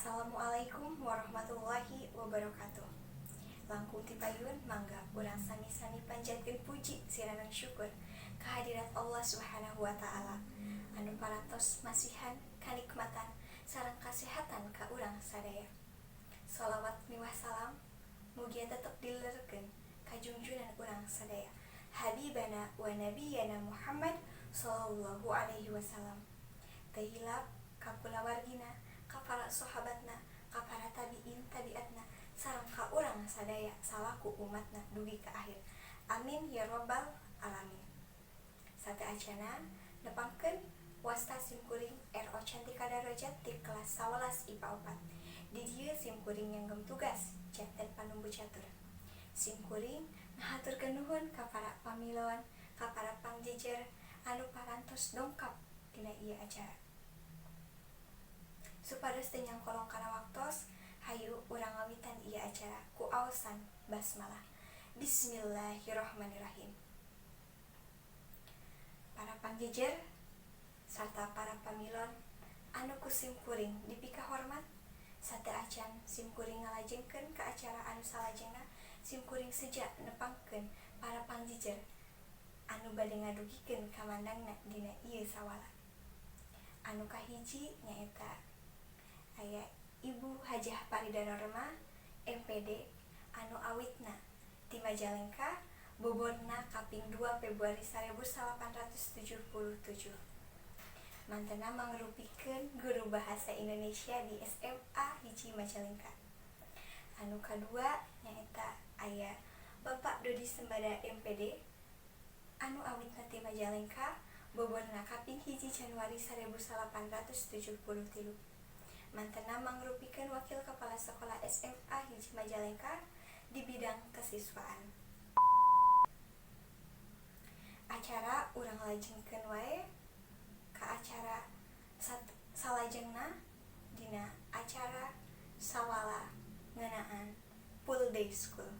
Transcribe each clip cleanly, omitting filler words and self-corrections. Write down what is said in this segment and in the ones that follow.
Assalamualaikum warahmatullahi wabarakatuh. Langkung ti payun, mangga urang sami-sami panjatkeun puji sirana syukur kehadirat Allah Subhanahu wa Ta'ala anu parantos masihan kanikmatan sareng kasehatan ka urang sadaya. Sholawat miwah salam mugia tetep dilerkeun ka junjunan urang sadaya, Habibana wa Nabiyana Muhammad sallallahu alaihi wasallam. Teu hilap ka kulawargina, ka para sahabatna, ka para tabiin tabiatna, sareng ka urang sadaya salaku umatna dugi ka akhir. Amin ya robbal alamin. Sateuacana nepangkeun, wasta simkuring RO Cantika Darajat ti kelas 11 IPA 4. Di dieu simkuring nyanggem tugas janten panumbu catur. Simkuring ngahaturkeun nuhun ka para pamilon, ka para pangjejer anu parantos dongkap dina ieu acara. Supados teu nyangkolong kana waktos, hayu urang ngawitan ieu acara ku aosan basmalah. Bismillahirrahmanirrahim. Para pangjejer sarta para pamilon anu ku simkuring dipikahormat, sateuacan simkuring ngalajengkeun ka acara anu salajengna, simkuring seja nepangkeun para pangjejer anu bade ngadugikeun kamandangna dina ieu sawala. Anu kahiji nyaeta aya Ibu Hajah Parida Norma, MPD, anu awitna ti Majalengka, boborna kaping 2 Februari 1877. Mantena mangrupikeun guru bahasa Indonesia di SMA 1 Majalengka. Anu kadua nyaeta aya Bapak Dodi Sembada, MPD, anu awitna ti Majalengka, boborna kaping 1 Januari 1873. Mantena mangrupikeun wakil kepala sekolah SMA 1 Majalengka di bidang kesiswaan. Acara urang lajengkeun wae ka acara salajengna dina acara sawala ngeunaan full day school.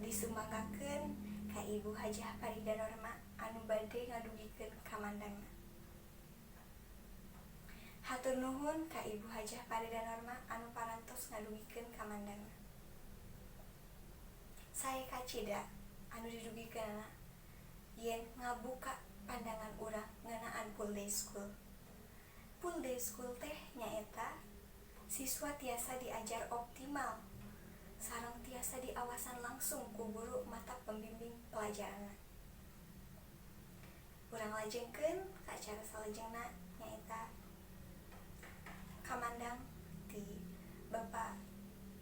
Disumanggakeun ka Ibu Hajah Parida Norma anu bade ngadugikeun kamandangna. Hatur nuhun ka Ibu Hajah Parida Norma anu parantos ngadugikeun kamandangna. Sae kacida anu didugikeunana yen ngabuka pandangan urang ngeunaan full day school. Full day school teh nyaeta siswa tiasa diajar optimal sareng tiasa diawasan langsung ku guru mata pembimbing pelajaranna. Urang lajengkeun ka acara salajengna, nyaeta kamandang ti Bapak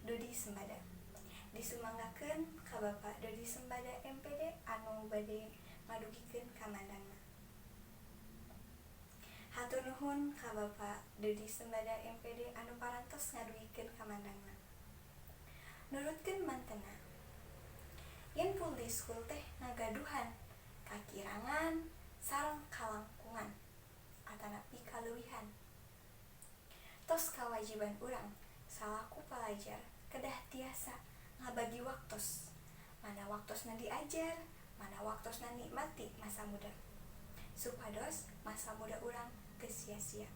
Dodi Sembada. Disumanggakeun ka Bapak Dodi Sembada, MPD, anu bade ngadugikeun kamandangna. Hatur nuhun ka Bapak Dodi Sembada, MPD, anu parantos ngadugikeun kamandangna. Nurutkeun mantena yen full day school teh ngagaduhan kakirangan sareng kalangkungan atanapi kaleuwihan. Tos kawajiban urang salaku palajar kedah tiasa ngabagi waktos, mana waktosna diajar, mana waktosna nikmati masa muda, supados masa muda urang teu sia-sia.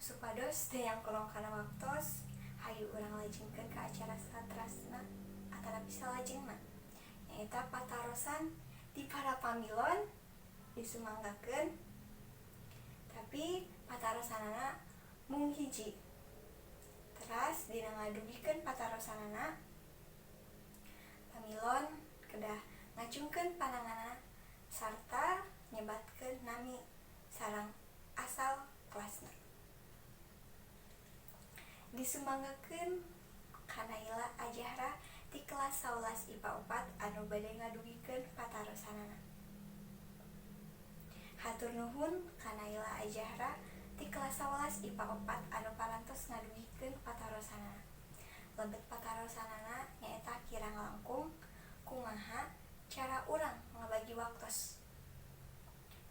Supados teu nyangkolong kana waktos, hayu urang lajengkeun ka acara saterasna atanapi salajengna, nyaeta patarosan ti para pamilon. Disumanggakeun, tapi patarosanana mung hiji. Teras dina ngadugikeun patarosanana, pamilon kedah ngacungkeun pananganna sarta nyebatkeun nami sareng asal kelasna. Disumanggakeun ka Naila Ajahra ti kelas 11 IPA 4 anu bade ngadugikeun patarosanana. Hatur nuhun ka Naila Ajahra ti kelas 11 IPA 4 anu parantos ngadugikeun patarosanana. Lebet patarosanana nyaeta kirang langkung kumaha cara urang ngabagi waktos.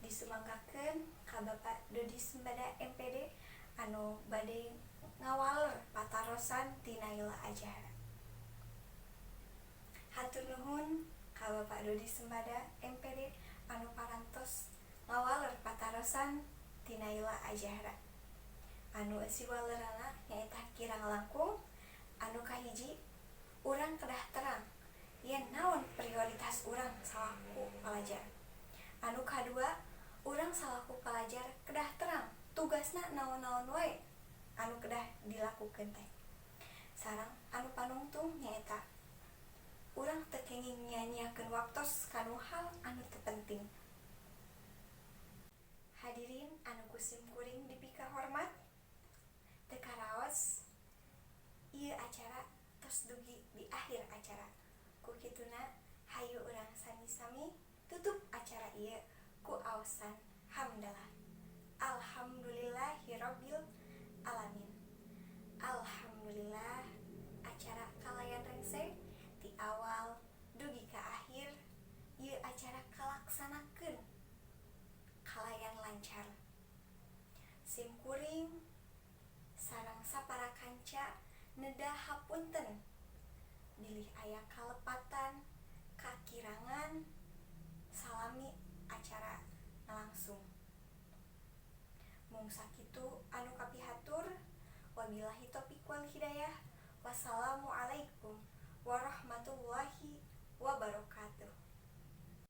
Disumanggakeun ka Bapak Dodi Sembada, MPD, anu bade ngawaler patarosan ti Naila Ajahra. Hatur nuhun ka Bapak Dodi Sembada, MPD, anu parantos ngawaler patarosan ti Naila Ajahra. Anu eusi walerana nyaeta kirang langkung anu kahiji, urang kedah terang yen naon prioritas urang salaku palajar. Anu kadua, urang salaku palajar kedah terang tugasna naon-naon wae anu kedah dilakukeun teh. Sareng anu panungtung nyaeta urang teu kenging nyia-nyiakeun waktos kanu hal anu teu penting. Hadirin anu ku simkuring dipikahormat, teu karaos ieu acara tos dugi di akhir acara. Ku kituna, hayu urang sami-sami tutup acara ieu ku aosan hamdalah. Alhamdulillahirabbil alamin. Alhamdulillah, acara kalayan rengse ti awal dugi ka akhir. Ieu acara kalaksanakeun kalayan lancar. Simkuring sareng sapara kanca neda hapunten bilih aya kalepatan, kakirangan salami acara ngalangsung. Mung sakitu anu kapihatur. Wabillahi taufiq wal hidayah. Wassalamualaikum warahmatullahi wabarakatuh.